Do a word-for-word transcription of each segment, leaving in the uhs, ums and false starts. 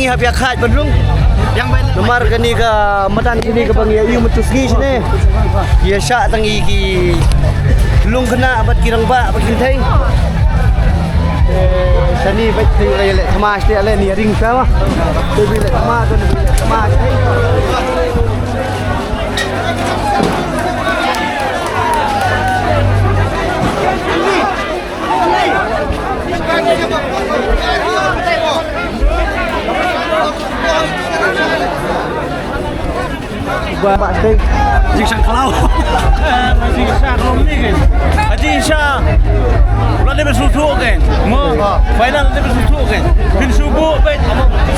Hap ïa khaid ban rung. Namar kane ka madan kine kaba ngi ïa ïoh mynta sngi shane, ïa shah tang ïa ki lung khynnah bad ki rangbah bad ki kynthei. Shane bad te ïa leh tama shane, ale ni ring sama. Te ïa leh tama, te ïa leh tama shane. Ba, ba, te. Jingshisha khlaw. Jingshisha khlaw ni ke. Jingshisha. Ulat dei ban sngewthuh ke. Mo. Final dei ban sngewthuh ke. Phin shu buh bad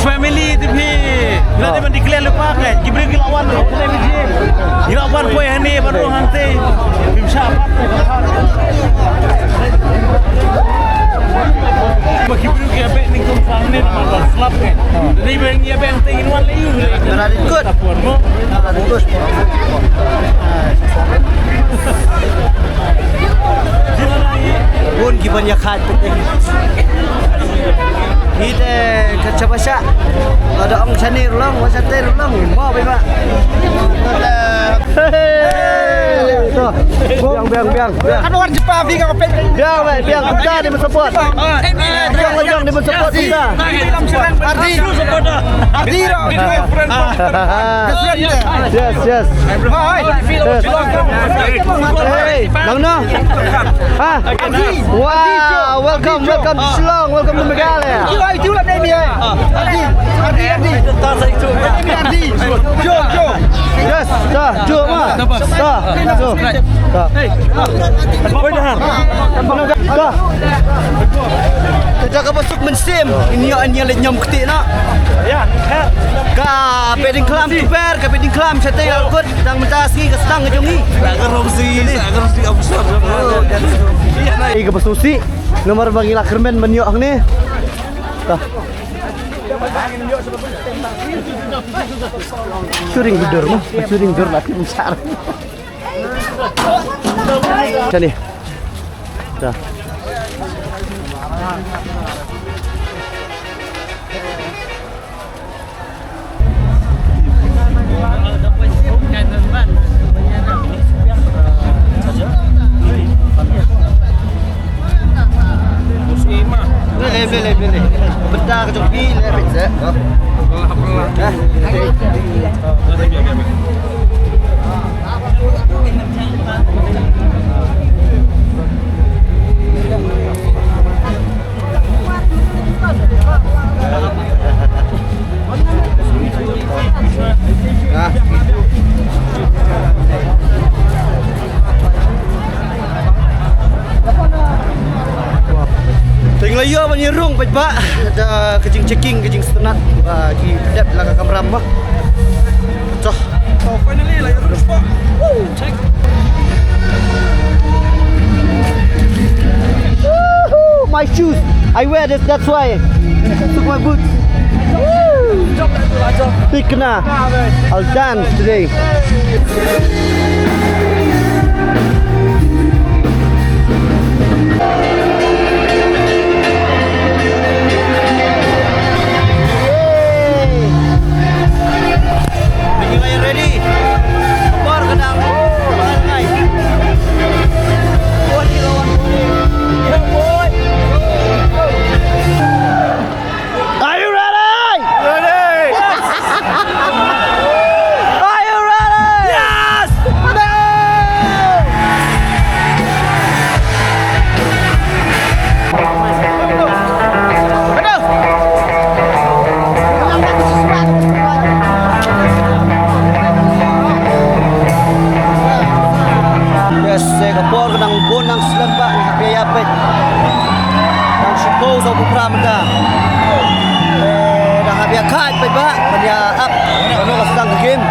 family te phi. Ulat dei ban declare lypa ke. Ki briew ki la wan. Ki la wan poi hangne ban rung hangte. Phim shah pat. Ba ki briew ki ïa beh nyngkong sa hangne namar ba slap ke. Dei ba ngi ïa beh hangte ngin wan lei ïu lei. Very good. Very good. Bun ki ban ïa khat. Ngi te ka chapa sha. Ada ong shane ruh long, ong shate ruh long. Mo bai ba. Hey. To. Biang, biang, biang. Kan wan jumpa biang apa? Biang, biang. Kita di support. Biang, biang di support kita. Ardi. Ardi. Yes, yes. Yes. Hey, nang na. Ha? Wow, welcome, welcome to Shillong, welcome to Meghalaya. Ardi, Ardi, Ardi. Ardi. Jo, Jo. Yes, da, Jo ma. Da, Jo. Da. Da. Ka jaka ba suk mynsiem, ini ya, ini ya le nyam keti na. Ka beding klam super, ka beding klam shate ya kut, dang mynta sngi ka stang ka jong ngi. Ka rong si, ka rong si officer. Ai ka ba susi, nomor ba ngi la kyrmen ban ïoh hangne. Ka. Syuting bidur mah, syuting bidur lagi besar. Sini. Dah. Boleh, boleh, boleh. Bentar ke tepi, boleh, boleh. Dah. Te ngi la ïoh ban ïa rung paidbah da ka jingchecking, ka jingsngewtynnat ba ki dep la ka kamram ba. Toh. Oh, finally, la ïa rung spot. Woo! Check. Woohoo! My shoes. I wear this, that's why. Took my boots. Woo! Thikna. I'll dance today. Ready? Are you ready? Ready! Are you ready? Yes! No! Yes, eh, ka por ka dang bun nang slem ba, nga hap ïa peit. Nang shiphew saw phew phra mynta. Eh, nang hap ïa khat peit ba, ban ïa ap. Kano ka sdang ka game.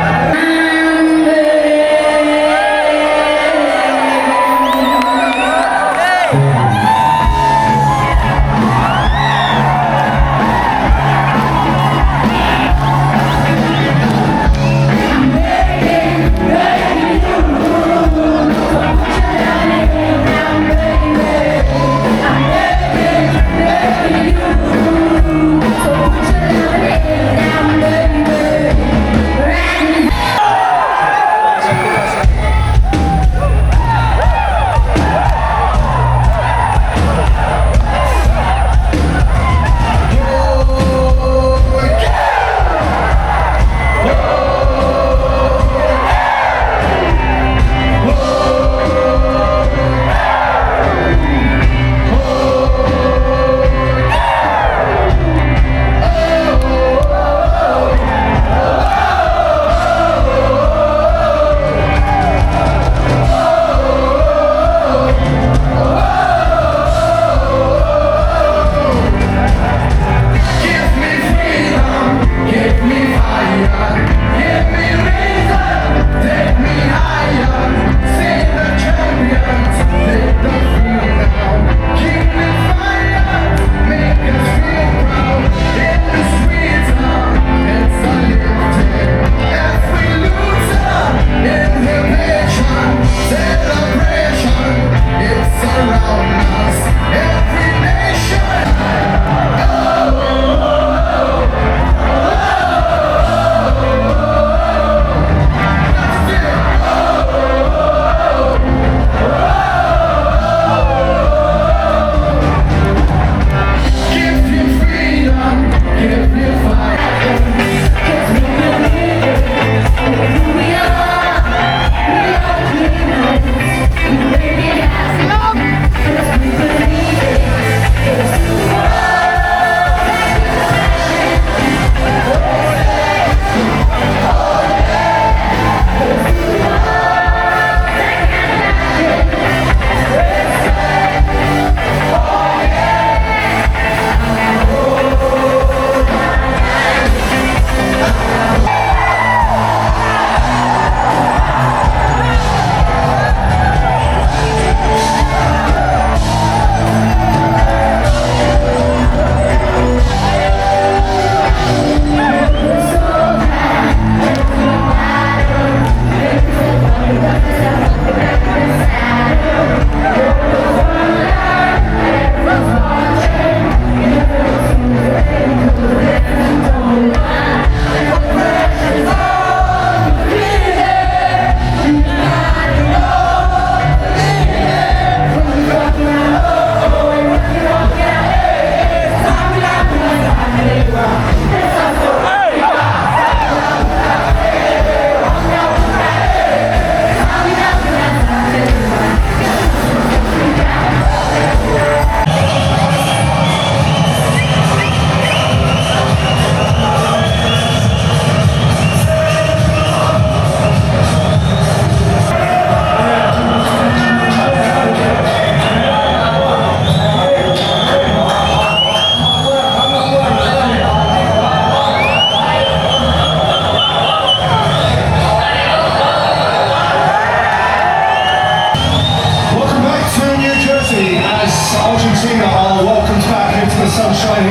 So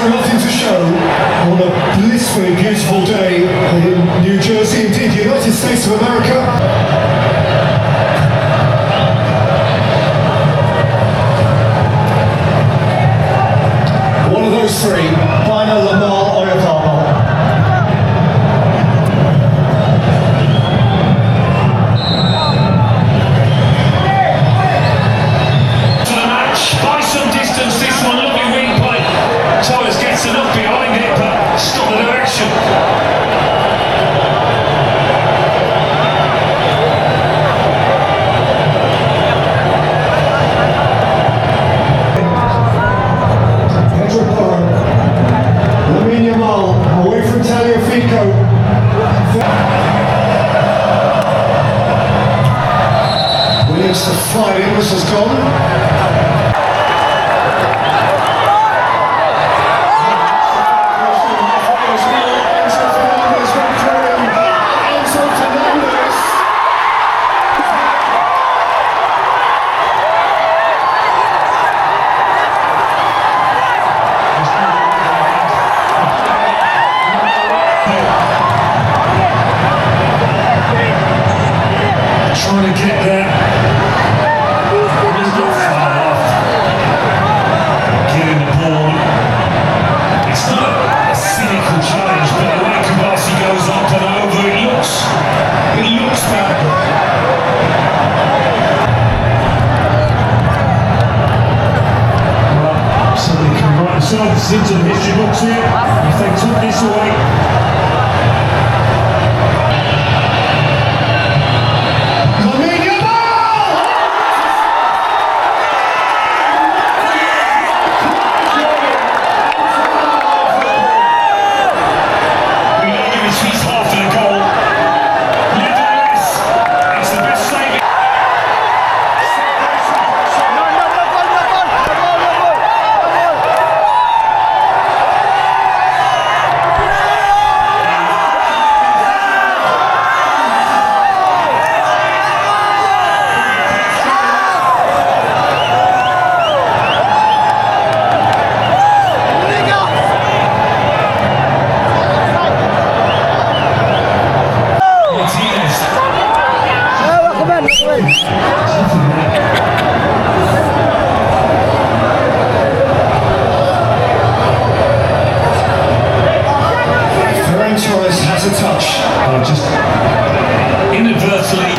nothing to show on a blissfully beautiful day in New Jersey, indeed the United States of America. One of those three, Baina Lamal Oyapama. For the match, by some distance, this one, lovely wing play. Torres gets enough behind it, but stop the direction. Pedro Porro. Lamine Yamal, away from Tagliafico. Williams to fly in, this has gone. Trying to get there. He's not far off. Getting the ball. It's not a cynical challenge, but the way Kubasi goes up and over, it looks, it looks bad. Well, somebody can write themselves into the history books here if they took this away. Lamine Yamal! We know there is his half of the goal. Nevertheless, it's the best save. Ferran Torres has a touch. Oh, just inadvertently.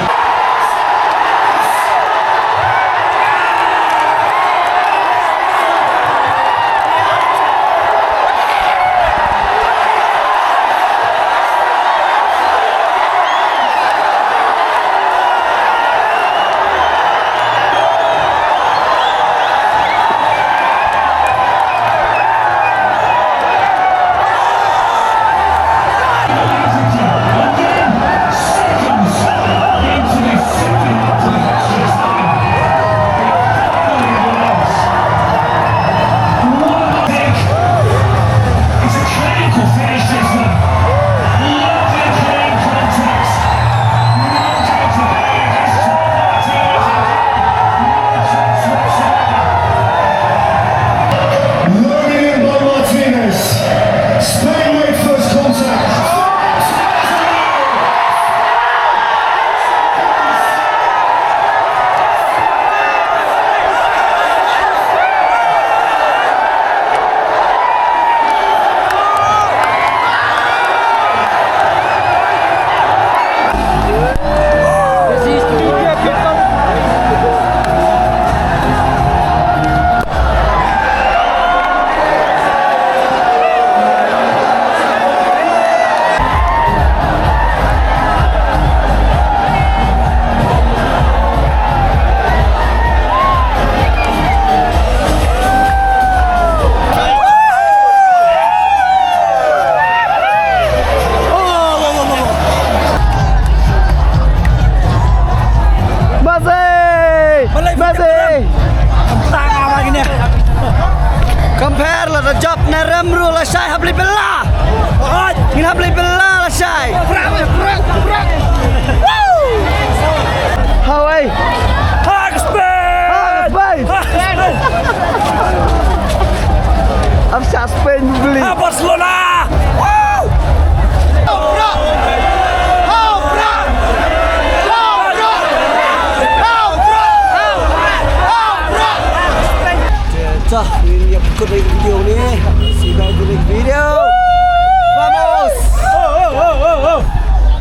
Beli. Ha Barcelona.